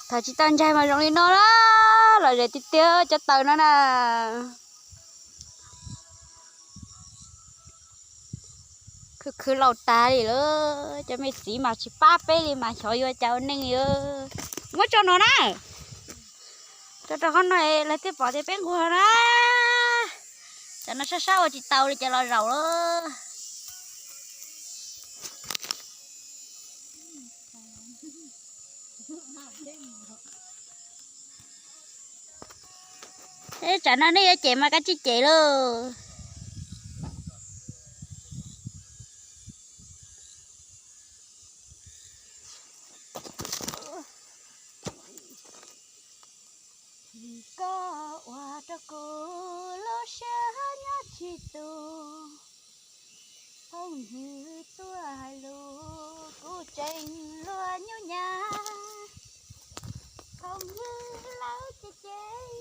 Thaum tsis tau ncaig mas zoo li no na, lom zem tiag tiag cov taws no na. Khwv khwv laus tas li lawm, cov me txiv mas tsis pab peb li mas xyov yuav cas ua neej li. Muab tso no na, tso rau qhov no lawv thiaj pom tias peb nquag na. Cov no sab sab ua tsis tau li ces los zaum lawm. Eb, tsam no nej yuav cem mas kav tsij cem lauj. Koj ua rau kuv lub siab nyob tsis tus, phooj ywg tuaj hais lus kuv tseem luag nyuj nyab, phooj ywg lawv cem cem.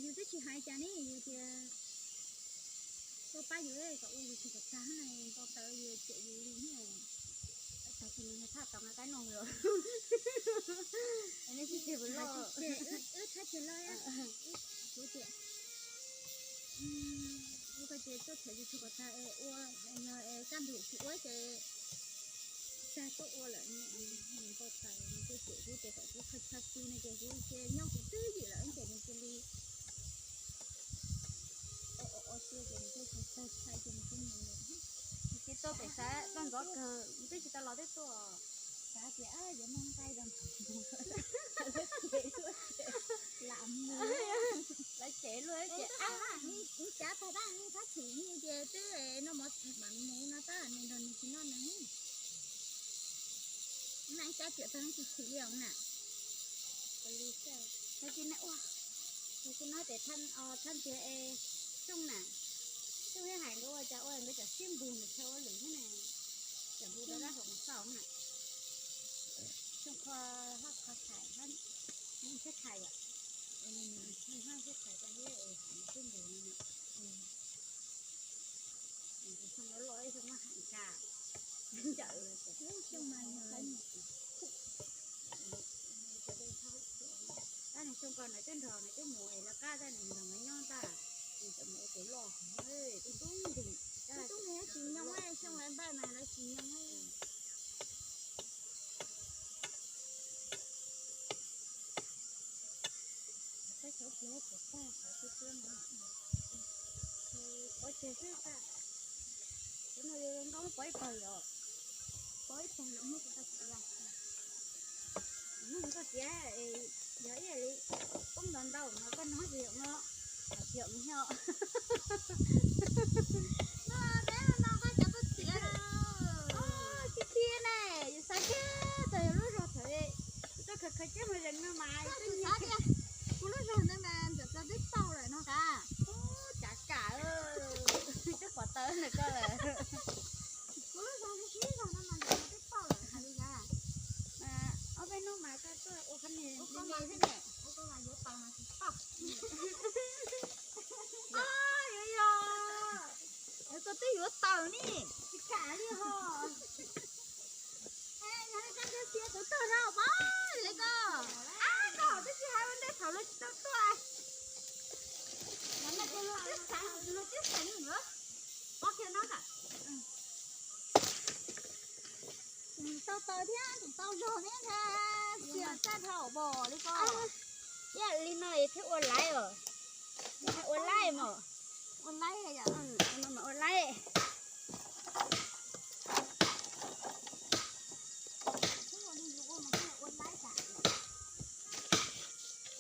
Yus twb tsis hais cas ne, yus tias koj pab yus kom ua yus tsis kom tag na, npau taws yus cem yus li ne. Tag kis no thaj tau nqa qaib noj lawm. Wb tshab tsis loj, kuv tias ua ko ces tuaj txhawm yus tsis kom tag es ua, yog kaj ntug tsis ua ces tag tuaj ua lawm. Npau taws nws cem kuv ces kom kuv qhia tshaj xwb no ces kuv cia nyob kuv twb ywm lawm ces nws cia li o o o xwb ces nws thiaj tsis tawg tshaj ces nws thiaj mus lawm. Nws tsis tau pem xav tau ntxov kawg, nws twb tsis tau los twb tuaj. Xav tias yuav muab nqaij rau ntawd, lawv cem luaj ces, cav tag tab tab chim ces twb noj mov mam mus no tab nws nrog nws tsis noj nws. Noj ib cab riam tag tsis chim li os na. Nws tsis ne ua, nws tsis no ces thaj ntiag es Xyooj na, Xyooj thiaj hais nkawd ua cas ua nkawd cov sib npug nws txhawj ua lwm thiab na, cov npug rau dab hau mus xauj na. Xyooj qhov hab qhov thais, hab thiab thais yom, hab thiab thais tas thiab es sib npug no. Xyoo loj loj ib xyoo muab heem kag, ncaws los xyoo mas yog tab nws xyoo ko nws twb nrog nws twb mus es lawv qab tab nws nrog nws nyob tab, nws txawm mus ua tus loj, tub tub nkeeg, tub tub nkeeg tsis nyoog, xyoo lawv npaj mas lawv tsis nyoog. Ua ces xwb tas, cov no nkauj pov ib pawg yom, pov ib pawg lawm muab kuv tau txiav, muab kuv tau txiav, yog ib yam li poob ntau ntau no koj nov ces yom no, yom nyo. No peb no koj cov tuaj txiav, tib thiab ne, yus xav kiag txog yus lub zog thaum rau khaws khaws ceb mus zees no mas, kuv lub zog no mas ntawm txog twb tau lawm no tas, cav kam, twb pom taws ntawm koj lawm. Kuv lub zog sib zog no mas ntawm txog twb tau lawm hais li cas. Ob peb hnub mas koj tuaj ua qhov niag li mas thiab ne. Yuav yog, koj twb yuav taws ne, tsis kam li ho. Yog li koj ntsia xiav tus tuag rau pab li koj, ab koj twb tsis hais ua ntej thaum luag tsis tau tuaj. Luag twb xeem, luag twb xeem yuav, pov kiag no kam. Tseem tau taws thiab tseem tau zog thiab ntag, txias txaj dhau pom li koj. Ib yam li no thiaj ua laib os. Ua laib mos. Ua laib, ua laib.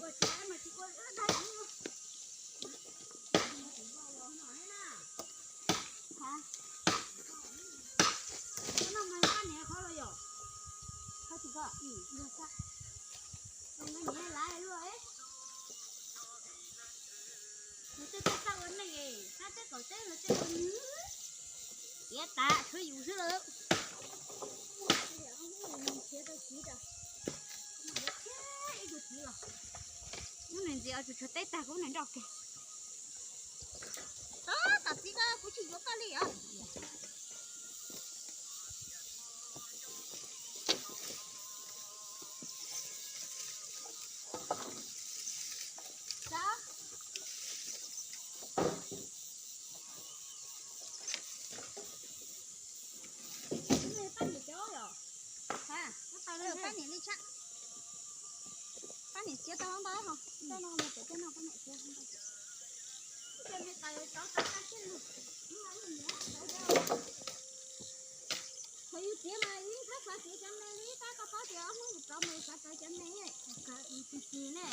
Ua tsis laib mas tsis ua laib. Noj mas koj niam qhov los yom? Qhov tsis koj, niam laiv luaj. Nws twb txawj ua neej, hab teb kaum teb los txawj ua nws. Tab tas tshuav yus xwb lawm. Ub, niam ntxiv tshuav teb tag kuv niam nroj kiag. Tam txiv ko kuv tsis yuav koj li os. Pab niam li tshaj. Pab niam txiav tau ntau ho. Tej no mus pem tej no pab niam txiav ntau. Ces me tais rov qab tag sij lug. Qhov yus txiav mas ib thab xav txiav cov me li tab koj paub tias ob hnub yus rov mus xav txiav cov me, tsis tsis ne.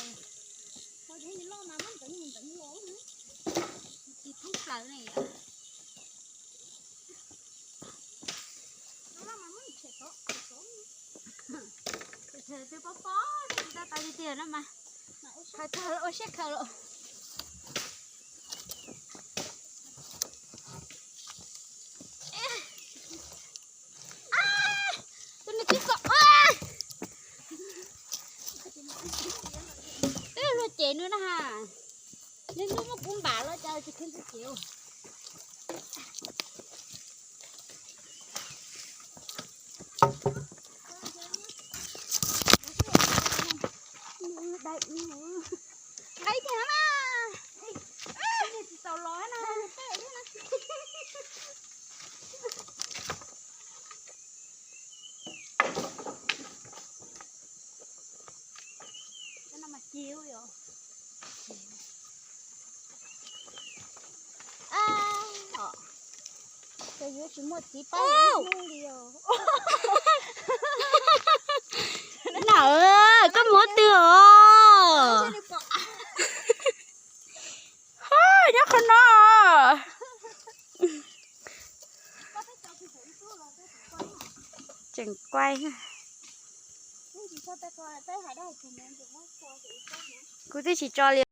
Qhov yus loj mas muab ntawd mus ntawd mus. Tsis thoob plaws ne yom. Twb pob pob tsis tau tau tiag tiag no mas. Khaws tag ua siab khaws lawm. Tus niag tib txom, twb luag ces nws na ha. Nws ntuj muab kuv npam los cas tsis khwv ntuj ces. Nqaij tiag na. Tsis tau los na. Cov no mas ci yom. Ces yuav tsis muaj txiv pab li os. Nam, koj mus twg os? Nyob qhov no. Tseem kuai. Kuv twb tsis tso li.